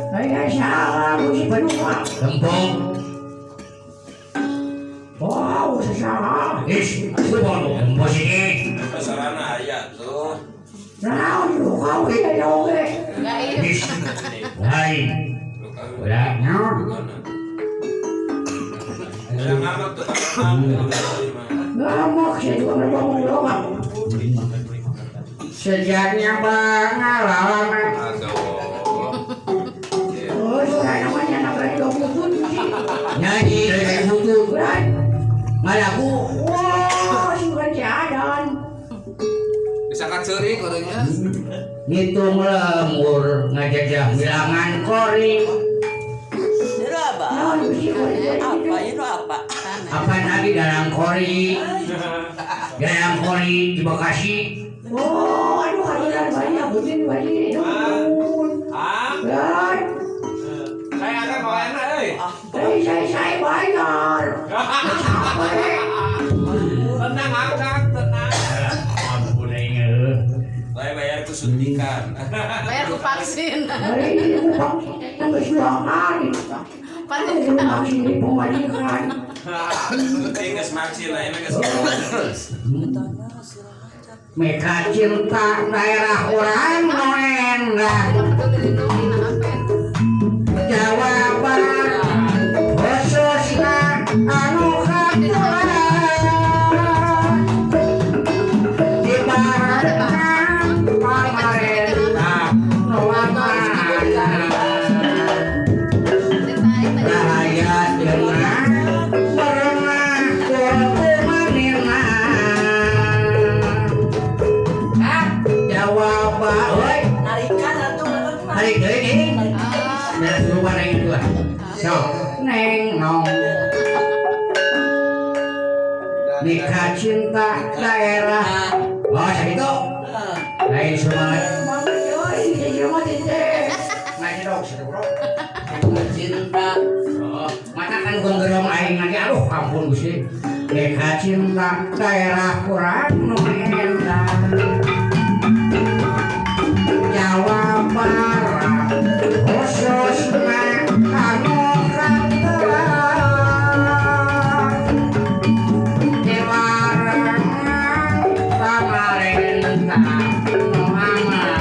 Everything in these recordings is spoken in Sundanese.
Saya salah Gusti Paduka. Lempung. Wow, salah. Is, lempung sini. Sarana aya tuh. Naon lu kau kita oge. Is, lain. Udah, naon. Yang tuh. Ngamuk saya juga ngomong doang. Sejaknya pengalaman. Oh, saya namanya anak lagi butun sih. Nyanyi dari butut. Ngalaku. Wah, bukan jalan. Disangkat ceurik orangnya. Ngitung lemur ngajajah bilangan kori. Itu apa? Apa itu apa? Apa tadi dalam kori? Dalam kori di Bekasi. Oh, aduh, hadiran banyak, butin banyak. Ah, saya akan bawa enak, eh. Saya bayar. Tenang, akang, tenang. Ampun, ini. Saya bayar ku suntikan. Bayar ku vaksin. Hari ini ku vaksin, nggak dua kali. Paling vaksin di pemajikan. Penting geus vaksin lah, ini geus. Meka cinta daerah orang noendah Jawa Barat khususna anu katulah di barengan pamarentah nu amanah rakyat geunah merenah kumanina Jawa Barat Narikan atuh tarik deui deui. Beres dulu mana itu ah. So, neng nong. Nikah cinta daerah. Oh, sakitu. Lain semangat. Semangat, euy, saya mah teh. Ngaji dong, bro. Cinta. Oh, mata kan gonggerong aing lagi. Aduh, ampun Gusti. Nikah cinta daerah kurang nu endah. Jawa Barat khususna anu katulah dibarengan pamarentah nu amanah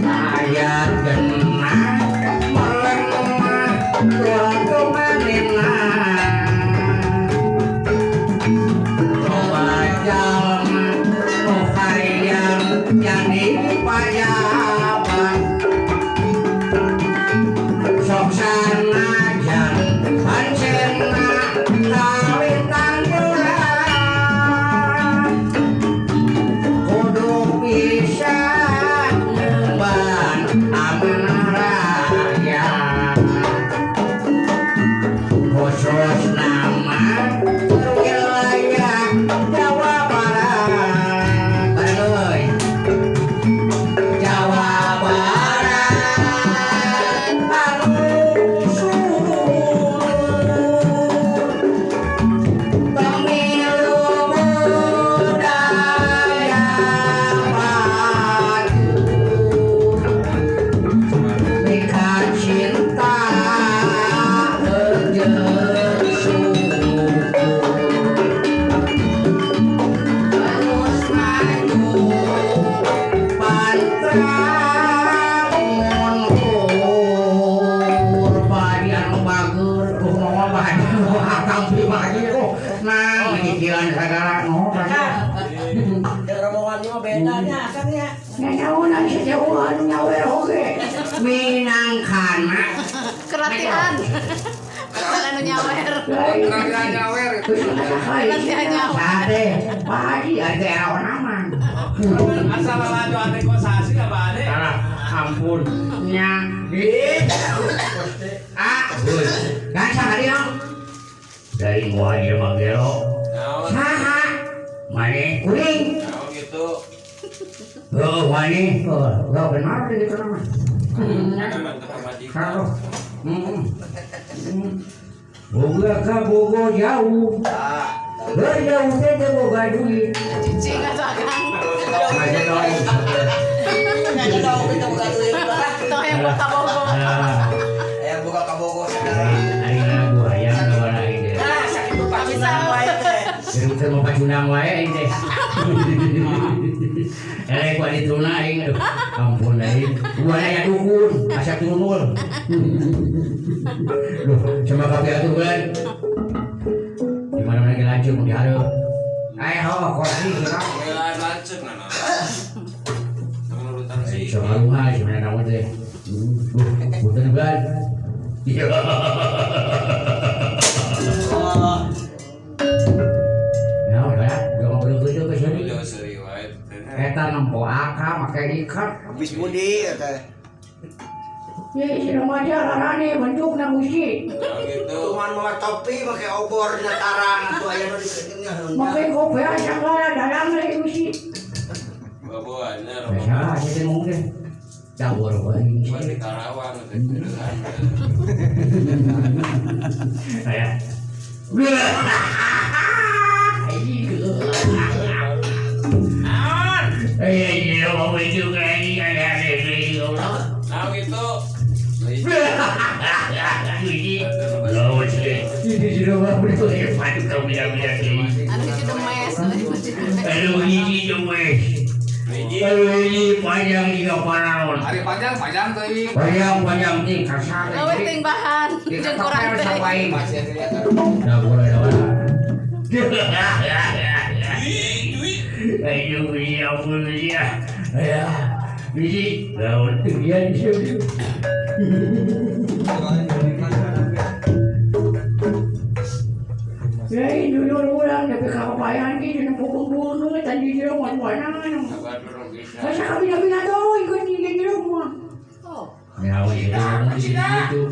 rakyat geunah melemah kumanina loba jalma nu hayang jadi pajabat sok sanajan pancena kawitan bulan kudu bisa ngemban amanah rakyat khusus nama wilayah Jawa Barat. Bareng Jawa Barat anu subur pemilu budaya padu nikah cinta jeung syukur terus maju pantang mundur padi anu bager nongol padi nu akang pribadi oh nah nyicilan sagala no Yang rombongan mah bedanya akang ya. Nyawa sejauh anu nyawer oge. Minangkana Keratihan. Keratihan anu nyawer. Keratihan nyawer. Keratihan nyawer. Sate padi ada era aman. Asal lalajo ane kosasi apa ane? Salah, ampun. Nya. Ah, kan saha dia? Dari gua jelema gelo. Saha? Mane kuring. Naon gitu. Oh, mane. Oh, benar gitu nama. Halo. Boga ka bogo jauh. Berjauh teh teu boga duit. Cicing atuh akang. Ngajedog. Hayang kabogo. Hayang boga kabogo sekarang. Aing lagu hayang lawan aing teh. Nah, sakitu pacundang wae teh. Keur mau pacundang wae aing teh. Eleh ku ditruna aing aduh. Ampun aing. Gua aya dukun, asa turunul. Duh, sama kabeh atuh bulan. Di mana-mana ge lanceuk mun dihareup. Ayo ho, kursi kita. Ngelaan lanceuk nana. Sama sih. Sama rumah sebenarnya kamu teh. Duh, punten bulan. Iya. Ya udah, jangan bergeju ke sini. Eta nempo aka make ikat. Habis budi eta. Ye si remaja larane bentukna gusti. Gitu. Cuman mawa topi make obor dina tarang atuh aya nu dikeunnya. Make kopiah sagala dalang lagi gusti. Baboannya Salah sih ngomong deh. Dawar wae. Buat di Karawang teh. Aya. Iya, mau itu kayak ada Nah gitu. Anu Panjang tiga pararon. Hari panjang panjang teuing. Panjang panjang ting kasar. Leuwih ting bahan jeung kurang teh. Nah, boleh dah. Ayo, ya ampun ya. Ya. Biji, lawan dia di sini. Ya, dulu urang tapi kapayan ki jeung pukul-pukul tadi jero mana-mana. Masa kami nabi nato ikut di jero mah. Oh. Ya, itu.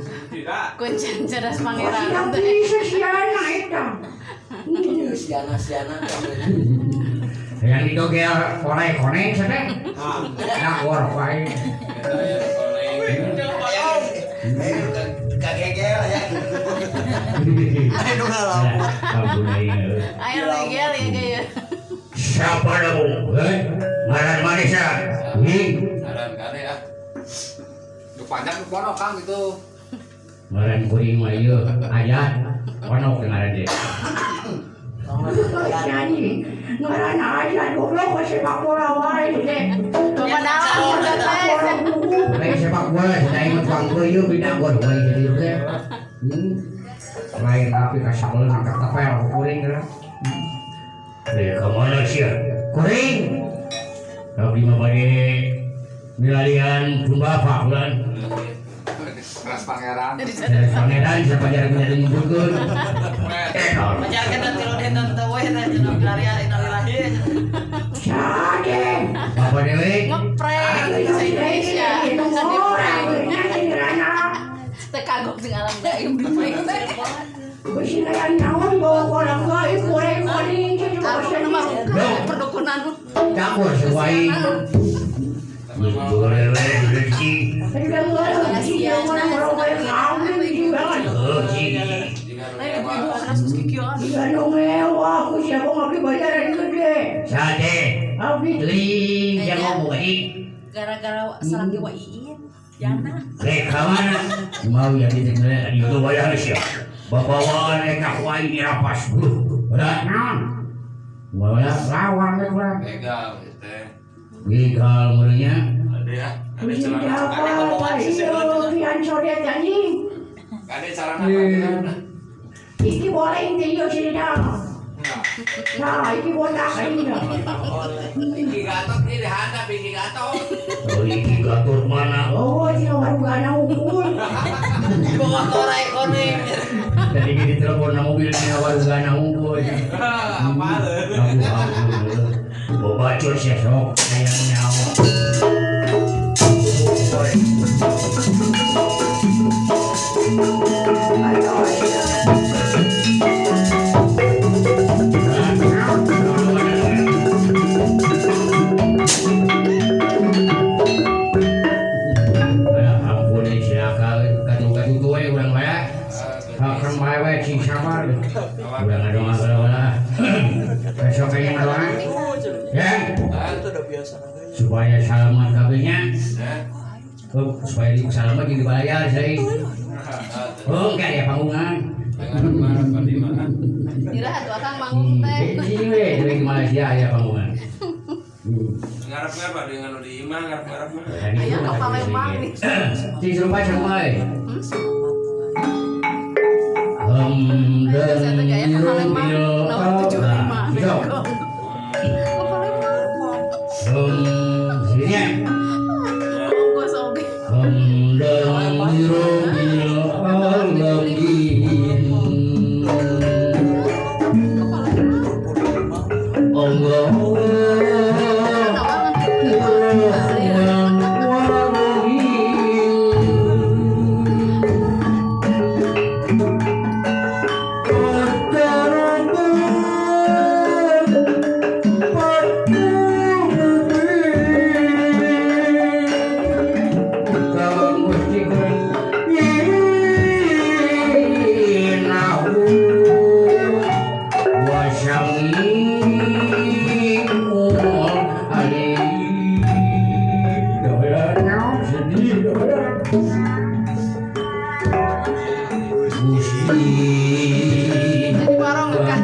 Kuncen cerdas pangeran. Bisa siana eta. Siana siana. Yang itu gel korai koneng sete. Nah, war wae. Kagegel ya. Ayo ngalamun. Ayo gegel ya gaya. Siapa dong? Ngaran mana sah? Nih. Ngaran kade ah. Nu panjang nu ponok Kang gitu. Ngaran kuring mah ieu aya ponok ngaran teh. Nyanyi, ngaran aja goblok sepak bola wae teh. Bapak dalang teh. Sepak bola saya mah tukang peuyeum beda gor wae jadi teh. Lain api ka sabeul nangkep tepel kuring geura. Deh ka mana sia? Kuring. Abdi mah bade milarian pun bapak bulan. Keras pangeran. Keras pangeran siapa jarang nyari ngumpulkeun. Majarkeun teh tilu dinten teh we teh cenah milarian innalillahi. Sade. Bapak dewe. Ngeprank bahasa Indonesia. Ngeprank. Teh kagok jeung alam gaib di prank teh. Bisi hayang naon bawa kolam gaib goreng kuning jeung mah perdukunan. Campur sesuai. Gara-gara salaki wa iin jana. Rekaman mau jadi itu bayar sih. Babawaan reka wa ini rapas. Udah naon? Udah lawan urang. Begal teh. Begal meureunnya. Ada ya. Ada celana. Ada celana panjang. Iki boleh inti yo sini dah. Nah, iki botak ini. Iki gatot nih dihadap iki gatot. Oh, iki gatot mana? Oh, iki warugana unggul. Di bawah korai kuning. Tadi di telepon na mobil nya warugana unggul. Apa lu? Bobacur sih sok hayang nyawa. Ampun silakan katu-katu we urang wae. Hakan bae we cing sabar. Urang ngadoa heula. Besok kayaknya ngadoa. Ya. Itu udah biasa. Supaya selamat kabehnya. Supaya di salam mah jeung dibayar saya. Oh, enggak ya panggungan. Iraha tuh akang manggung teh. Di we, di Malaysia aya panggungan. Ngarep-ngarep ada yang anu di imah ngarep-ngarep mah. Aya ka Palembang nih. Cing serupa sama euy. Saya teh gaya ka Palembang nomor 75. Ka Palembang. Sini. Ongkos oge. Jadi barong kan.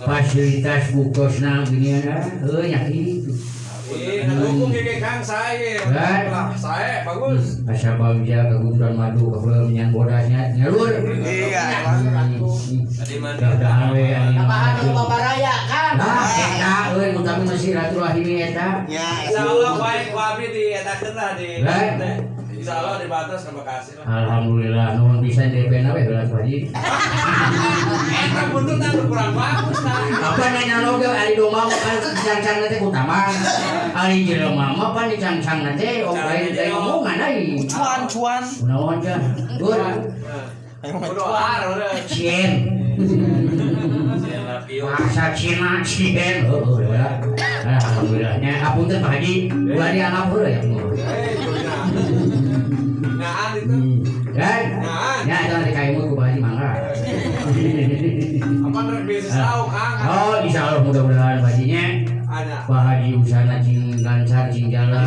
Fasilitas buktosna gini ya, heuh nya kitu. Dukung ge Kang sae. Lah sae bagus. Asa bagja kaguguran madu kabeul menyan bodasnya nyalur. Iya. Tadi mah dahan we anjing. Tambahan nu babaraya Kang. Nah, eta euy mun kami masih silaturahmi eta. Ya, insyaallah baik ku abdi di etakeun lah di. Insya Allah di batas ke Bekasi lah. Alhamdulillah nuhun pisan DP na we heula Pak Haji. Eta buntut anu kurang bagus nah. Apa nanya lo ge ari domba mah kan dicangcang teh utama. Ari jelema mah pan dicangcang teh oh lain lain omongan ai. Cuan cuan. Kunaon teh? Dur. Kudu ar udah. Cien. Masa Cina Cien. Heueuh ya. Alhamdulillah nya apunten Pak Haji, ulah dianggap heula ya. Naan itu. Dan ya itu nanti kayak ku Pak Haji mangga. Apa rek bisnis lauk Kang? Oh, insya Allah mudah-mudahan Pak Hajinya Pak Haji usahana cing lancar cing jalan.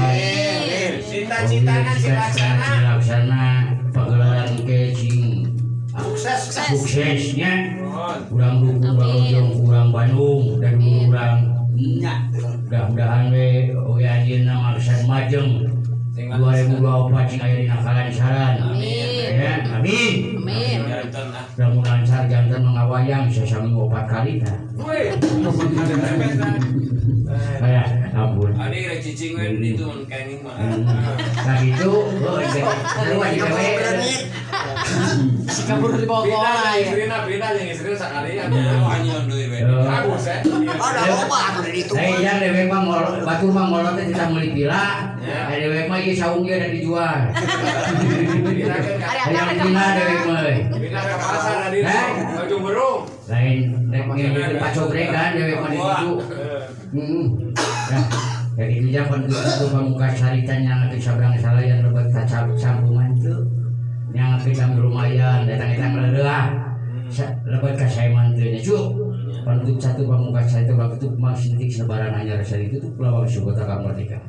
Cita-citana cing laksana pagelaran ke cing sukses. Suksesnya. Kurang dukung barojong kurang Bandung dan kurang mudah-mudahan we oge anjeunna maksad majeng 2024 cing aya dina kalancaran. Amin. Ya, amin. Amin. Lamun lancar janten mangawayang sasaminggu 4 kali tah. Wih, Aya, ampun. Adi rek cicing we di ditu mun kenging mah. Nah gitu, oh lu wajib we. Si kabur di bawah Pindah kola. istrina, pindah jeung istrina sakalian. Oh anjeun deui we. Bagus ya. Ada loba atuh di ditu. Hei, yang dewek mah ngolot, batur mah ngolot teh tidak meuli pila. Eh dewek mah ieu saung ge da dijual. Hayang pila dewek mah euy. Pindah ke pasar adi. Ujung Berung. Lain rek ngeungeun pacobrekan dewek mah di ditu. Heeh. Nah, jadi itu jangan itu pamungkas carita nya ngeukeun sabrang salayan lebet ka campuman teu. Nya ngeukeun kami lumayan datang-datang leuleah. Lebet ka saeman teu nya cuk. Penutup satu pamungkas carita waktu mang sintik selebaran anyar sari tutup lawang sugota kamardika.